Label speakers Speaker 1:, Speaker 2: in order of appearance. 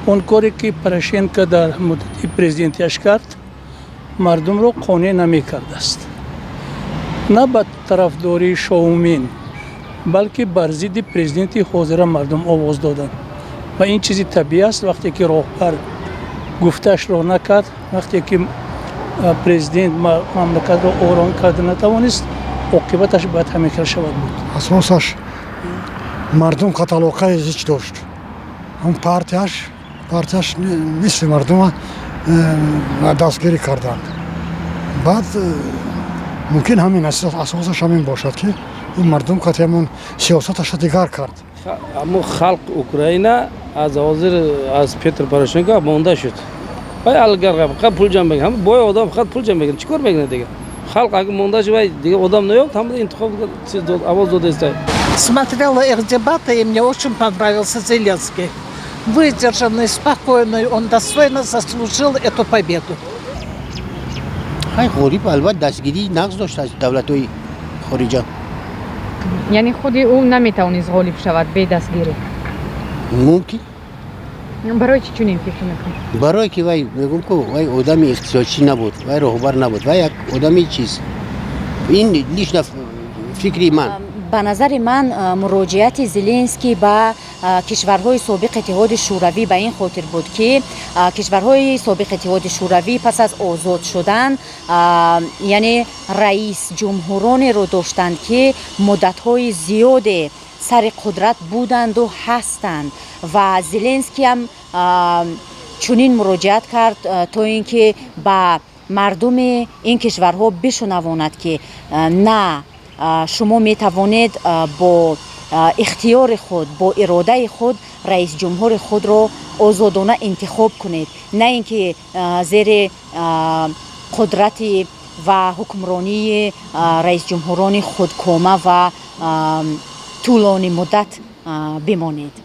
Speaker 1: Он коре, ки Порошенко дар муддати президентиаш кард, мардумро қонеъ намекардааст. На ба тарафдории шоумен, балки бар зидди президенти ҳозира мардум овоз доданд ва ин чизи табиӣ аст. Вақте ки роҳбар гуфтаашро накард, вақте ки президент мамлакатро ором карда натавонист, оқибаташ бояд ҳамин хел шавад буд.
Speaker 2: Асосаш мардум алоқаи зич дошт. Ҳам партияш нисфи мардума дастгирӣ карданд. Баъд мумкин ҳамин асосаш ҳамин бошад, ки ин мардум қати ҳамон сиёсаташа дигар кард.
Speaker 3: Аммо халқ Украина аз ҳозир аз Петр Порошенко монда шуд. Вай олигарх фақат пул ҷамъ мекунад, ҳама бой одам фақат пул ҷамъ мекунад. Чӣ кор мекунад дигар? Халқ агар монда шуд, вай дигар одам наёфт, ҳама интихоб овоз додаиста.
Speaker 4: Смотрела их дебаты, и мне очень понравился Зеленский. Выдержанный, спокойный, он достойно заслужил эту победу.
Speaker 5: Хай, ғолиб албатта дастгирии нағз дошт аз давлатҳои хориҷа.
Speaker 6: Яъне худи ӯ наметавонист ғолиб шавад бе дастгирӣ?
Speaker 5: Мумкин.
Speaker 6: Барои чӣ чунин фикр мекунед?
Speaker 5: Барое ки вай, мегӯм ку, вай одами иқтисодчӣ набуд, вай роҳбар набуд, вай як одами чиз. Ин лично фикри ман.
Speaker 7: Ба назари ман, муроҷиати Зеленский ба кишварҳои собиқ Иттиҳоди Шӯравӣ ба ин хотир буд, ки кишварҳои собиқ Иттиҳоди Шӯравӣ пас аз озод шудан, яъне раис ҷумҳуронеро доштанд, ки муддатҳои зиёде сари қудрат буданду ҳастанд, ва Зеленскиам чунин муроҷиат кард, то ин ки ба мардуми ин кишварҳо бишунавонад, ки на, шумо метавонед бо ихтиёри худ, бо иродаи худ раисҷумҳури худро озодона интихоб кунед, на ин ки зери қудрати ва ҳукмронии раисҷумҳурони худкома ва тӯлонӣ муддат бимонед.